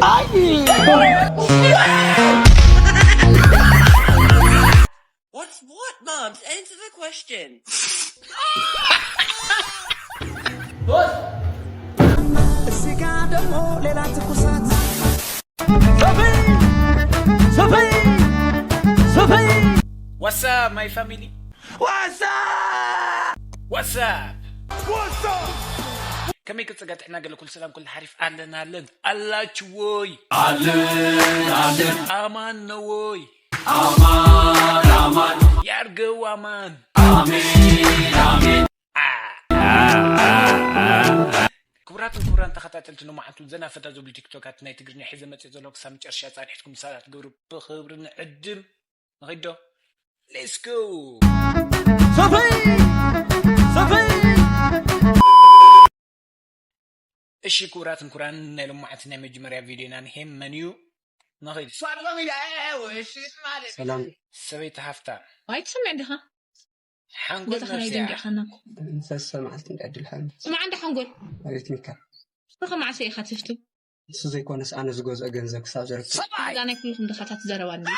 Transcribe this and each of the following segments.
ኣይ What's what, Moms? Answer the question. እዚህ ጋ ደግሞ ሌላ ትኩሳት ሰፈይ ሰፈይ ሰፈይ What's up, my family? ዋሳ What's up? ከመይ ክጽጋ ጥዕና ገለ ኩሉ ሰላም ኩሉ ሓሪፍ ኣለና ኣለን ኣላችሁ ወይ ኣለን ኣለን ኣማን ነው ወይ ኣማን ኣማን ያርገው ኣማን ኣሜን ኣሜን ክቡራትን ክቡራን ተኸታተልቲ ንመዓልቱ ዘና ፈታ ዝብሉ ቲክቶካት ናይ ትግርኛ ሒዘ መፅእ ዘሎ ክሳብ መጨረሻ ፃኒሕትኩም ሳላት ገብሩ ብክብሪ ንዕድም ንኺዶ ሌስኮ ሰፈይ ሰፈይ እሺ ክቡራትን ክቡራን ናይ ሎማዓንቲ ናይ መጀመርያ ቪድዮና ንሄም መን እዩ ንኺድ ሰላም ሰበይቲ ሃፍታ ኣይትሰምዕ ዲኻ ሓንጎል ገዛኻ ናይ ነፍስያ ደንጊዕኻና እኮ ሰሰ መዓልቲ እንዲ ዕድል ሓኒ ስማዕ እንዳ ሓንጎል ኣቤት ሚካ ንኸ መዓሰ ኢኻ ትፍቱ እሱ ዘይኮነስ ኣነ ዝገዝኦ ገንዘብ ክሳብ ዘርክብ እዛ ናይ ኩልኹም ድኻታት ዘረባ እንዲ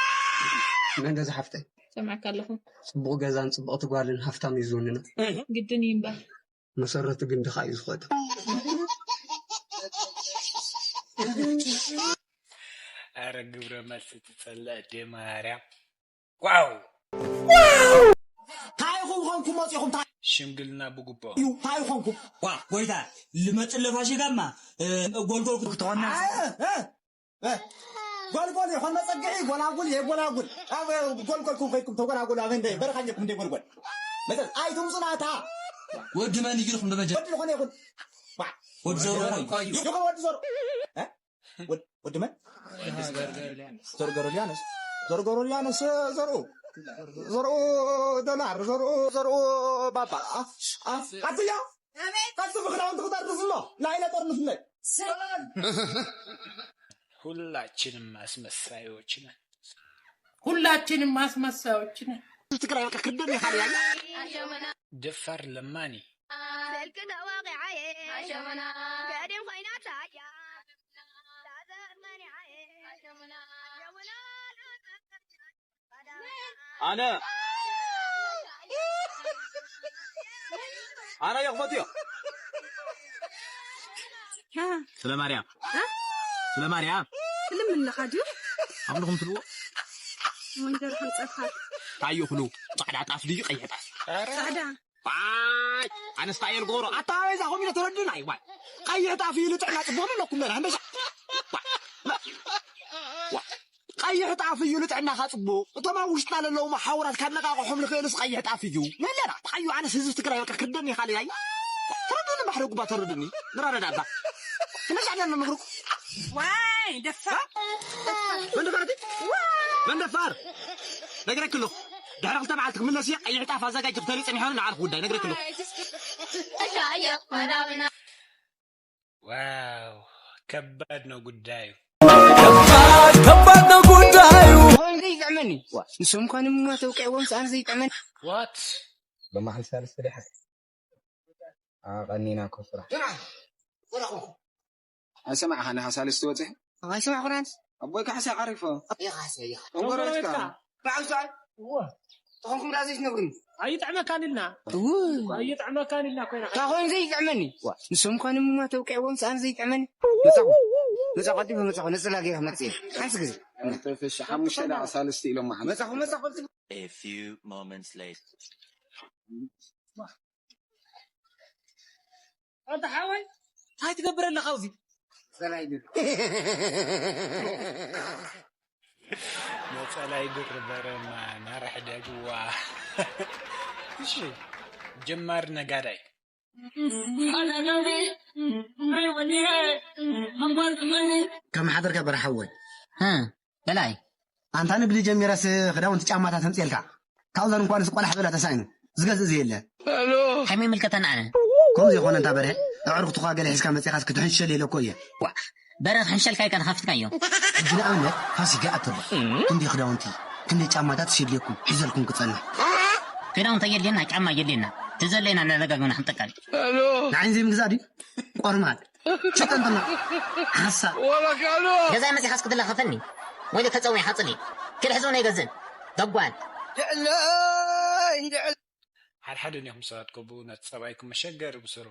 መን ገዛ ሓፍተይ ሰምዐካ ኣለኹ ፅቡቕ ገዛን ፅቡቕቲ ጓልን ሃፍታም እዩ ዝውንና ግድን እዩ እምበር መሰረቱ ግን ድኻ እዩ ዝኸዶ ኣረ ግብረ መልሲ ትጸልእ ኣደ ማርያም ዋው እንታይ ኢኹም ኮንኩም መፂኹም እንታይ ሽምግልና ብጉቦ እዩ እንታይ ኢኹም ዋ ጎይታ ልመፅለ ፋሽጋማ ጎልጎል ክትኾና ጎልጎል ይኾን መፀግዒ ጎላጉል የጎላጉል ኣብ ጎልጎልኩም ከይኩም ተጎላጉል ኣብ እንደ በረኻኘኩም እንደ ጎልጎል መፀ ኣይትምፁ ናታ ወዲ መን ይግርኩም ደመጀ ወዲ ዝኾነ ይኹን ወዲ ዘሩ ይኹን ወዲ ዘሩ ወዲ መን ዘርገሮልያኖስ ዘርገሮልያኖስ ዘርኡ ዘርኡ ዶላር ዘርኡ ዘርኡ ባባ ኣትያ ቀስ ብክዳውንቲ ክጠርፍ እሞ ላይለ ጠርንፍለይ ሁላችንም አስመሳዮች ነን። ሁላችንም አስመሳዮች ነን። ትግራይ በቃ ክደም ይኻል ያለ ደፋር ለማኒ ስልክ ተዋቂዓየ ኣሸመና ገዲም ኮይና ታያ ታዘር መኒዓየ ኣሸመና ኣነ ኣነ የኽፈትዮ ስለ ማርያም ስለ ማርያም ትልምለኻ ድዩ ኣምልኹም ትልዎ መንገር ከምፀፍካ ታዮ ክሉ ፃዕዳ ጣፍ ድዩ ቀይሕ ጣፍ ፃዕዳ ዋይ ኣነስታ እየ ልገብሮ ኣታ ኣበይ እዛ ኮሚነ ተረድና እዩ ዋይ ቀይሕ ጣፍ እዩ ልጥዕና ፅቡቅ ኣለኩም ለና እንደሻ ቀይሕ ጣፍ እዩ ልጥዕናኻ ፅቡቅ እቶም ኣብ ውሽጥና ለለዉ መሓውራት ካብ ነቃቅሖም ንኽእልስ ቀይሕ ጣፍ እዩ ንለና ተሓዩ ኣነስ ህዝቢ ትግራይ በቃ ክደኒ ካልእ ኣይ ተረድኒ ባሕሪ ጉባ ተረድኒ ንረዳዳ ትነሻ ኣለና ምኽሩ ዋይ ደፋር መንደፋር መንደፋር ነግረክሎ ድሕሪ ክልተ መዓልቲ ክምለስ እየ ቀይሕ ጣፍ ኣዘጋጅ ክተርኢ ፀኒሖ ንዓልኩ ጉዳይ ነግረክሎ ዋው ከባድ ነው ጉዳዩ ከባድ ነው ጉዳዩ ሆን ዘይጥዕመኒ ንሶም ኳን ምማ ተውቀዕዎም ሰኣን ዘይጥዕመኒ ዋት በመዓል ሳልስቲ ደሓ ኣቐኒና ኮፍራ ኣይሰማዕኻኒ ሓሳልስቲ ወፅሐ ኣይሰማዕኩናን ኣቦይ ካሕሳ ዓሪፎ ይኻሰ ይኻ ተንጎረቤትካ ባዕሳይ ተኾንኩም ዳ ዘይትነግሩኒ ኣይጥዕመካን ኢልና ኣይጥዕመካን ኢልና ኮይና እንታይ ኮይኑ ዘይጥዕመኒ ንሶም ኳን ምማ ተውቀዕዎም ሰኣን ዘይጥዕመኒ መፃኹ መፃኹ ኣዲፈ መፃኹ ነፅላ ገይረ መፅእ ሓንስ ግዜ ሓሙሽተ ደኣ ሳልስቲ ኢሎም መሓመድ መፃኹ መፃኹ A few moments later. ኣንተ ሓወይ እንታይ ትገብር ኣለኻ ኣብዚ ሰላይ ድር ነፀላይ ድር በረማ ናራሕ ደግዋ እሺ ጀማር ነጋዳይ ከም ሓደርካ በረሓወይ በላይ ኣንታ ንግዲ ጀሚረስ ክዳውንቲ ጫማታት ኣምፅኤልካ ካብዘን እንኳንስ ቆላሕ ዝበላ ተሳኢኑ ዝገዝእ ዘየለ ከመይ ምልከተና ኣነ ከምኡ ዘይኮነ እንታ በርሀ ኣዕሩኽትኳ ገለ ሒዝካ መፂኻስ ክትሕንሸል ኢለ እኮ እየ በረ ክሕንሸልካ ኢልካ ተኻፊትካዮ ሕጂ ንኣብነት ፋሲካ ኣተባ ክንደይ ክዳውንቲ ክንደይ ጫማታት ሲድልየኩም ሒዘልኩም ክፀንሕ ክዳውንቲ የድልየና ጫማ የድልየና እቲ ዘድልየና እናደጋገምና ክንጥቀም ንዓይን ዘይምግዛእ ድዩ ቆርማድ ሸጠንጥኖ ሓሳ ገዛይ መፂኻስ ክትላኸፈኒ ወይ ከፀውኝ ሓፅሊ ክልሕዝው ናይ ገዝን ደጓል ሓድሓደ ኒኹም ሰባት ከብኡ ነቲ ፀባይኩም መሸገሪ ብስሩ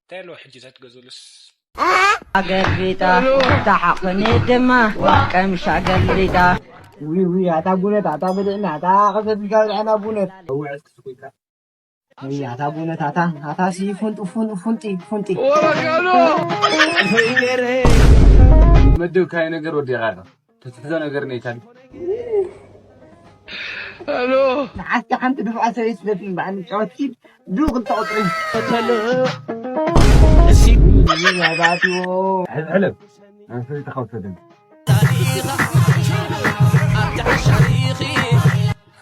እንታይ ኣለዎ ሕጂ ተትገዝኡሉስ ኣገልቢጣ ተሓቕኒ ድማ ቀምሻ ገልቢጣ ዊ ዊ ኣታ ቡነት ኣታ ብልዕና ኣታ ከሰቢካ ብልዕና ቡነት እውዕስ ክስኩልካ ዊ ኣታ ቡነት ኣታ ኣታ ሲ ፉንጡ ፉን ፉንጢ ፉንጢ መደብካይ ነገር ወዲኻ ተትሕዞ ነገር ነይታል ንዓስቲ ሓንቲ ድፍዓ ሰበይቲ ስለትኒ በዓል ንጫወት ኪድ ዱ ክልተ ቁፅሪ ተለ እሲ ናይባትዎ ሕልብ ሕልብ ኣንፈይ ተኸውሰደን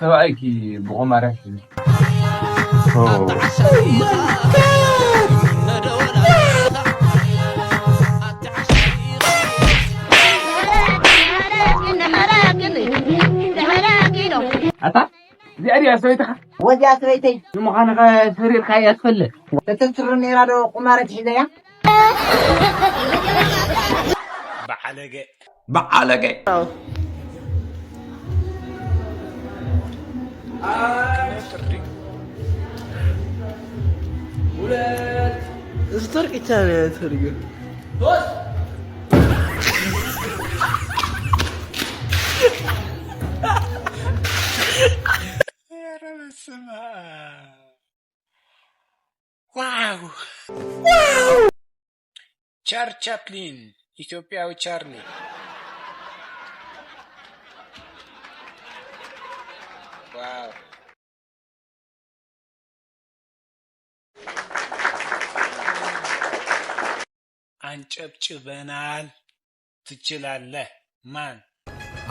ሰብኣይኪ ብቑማር ያሕዝን ኣታ እዚኣ ድያ ሰበይትኻ ወዚኣ ሰበይተይ ንምዃኑ ኸ ሰሪርካ እያ ትፈልጥ ተተስሩ ነይራ ዶ ቁማረት ሒዘያ በዓለገ በዓለገ እዚ ተርቂ ቻለ ተርዩ ዋው ቻር ቻፕሊን ኢትዮጵያዊ ቻርሊ ዋው አንጨብጭበናል ትችላለህ ማን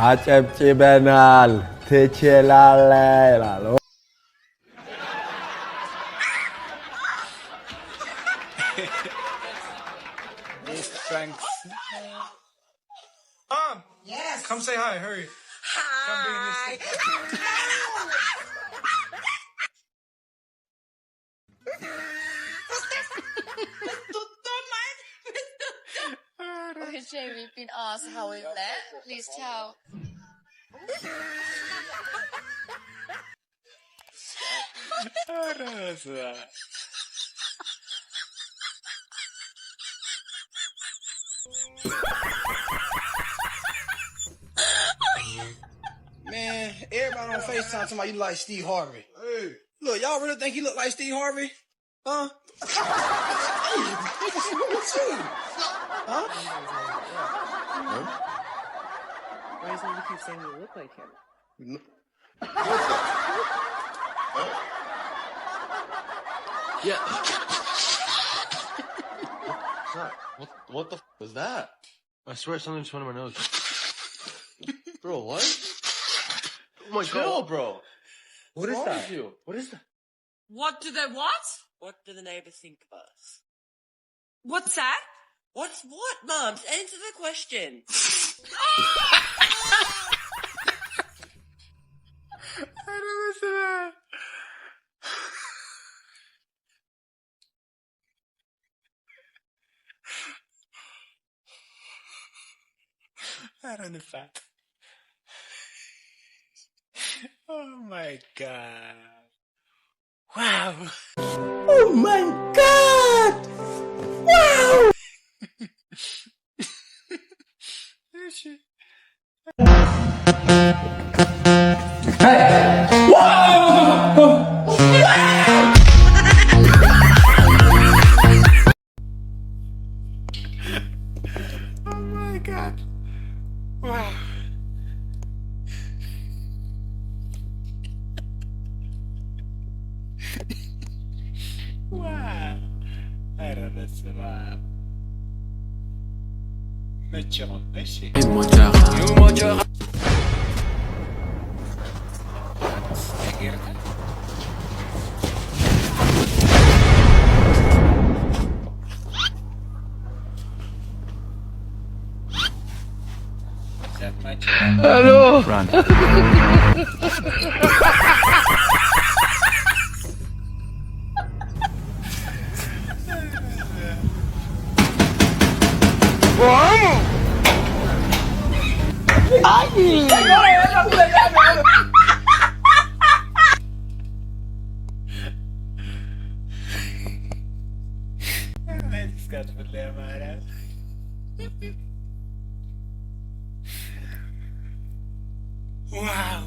አጨብጭበናል ትችላለህ ይላሉ። Best pranks. Mom! Yes! Come say hi, hurry. Hi! Come be in this Which day we've been asked how we met, please tell. Man, everybody on FaceTime talking about you like Steve Harvey. Hey. Look, y'all really think he look like Steve Harvey? Huh? What's wrong with you? Huh? Why does everybody keep saying you look like him? Yeah. What, what the f- was that? I swear something just went in my nose. Bro, what? Oh my Chill, God. Bro. What is that? What is that? What do they what? What do the neighbors think of us? What's that? What's what, Mom? Answer the question. I don't know. Oh my god. Wow. Oh my god. Wow. Oh my god. Wow. Wow. ኧረ በስመ አብ። መቼ ሆን? እሺ። Hello. Run. ዋው፣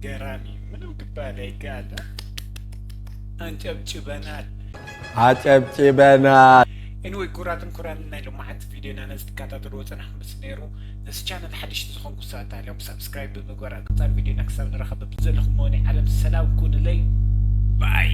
ገራሚ፣ ምንም ክባል ኣይከኣልን። ኣንጨብጭበናል። ኣጨብጭበናል። Anyway፣ ክቡራትን ክቡራን፣ ናይ ሎማዓንቲ ቪድዮና ነዚ ትከታተልዎ ጸናሕኩም ምስ ነይሩ፣ ነዚ ቻነል ሓደሽቲ ዝኾንኩም ሰባት ኣለኹም ሳብስክራይብ ብምግባር ኣብ ቀጻሊ ቪድዮና ክሳብ ንራኸብ ብዘለኹም ናይ ዓለም ሰላም ኩኑለይ። ባይ።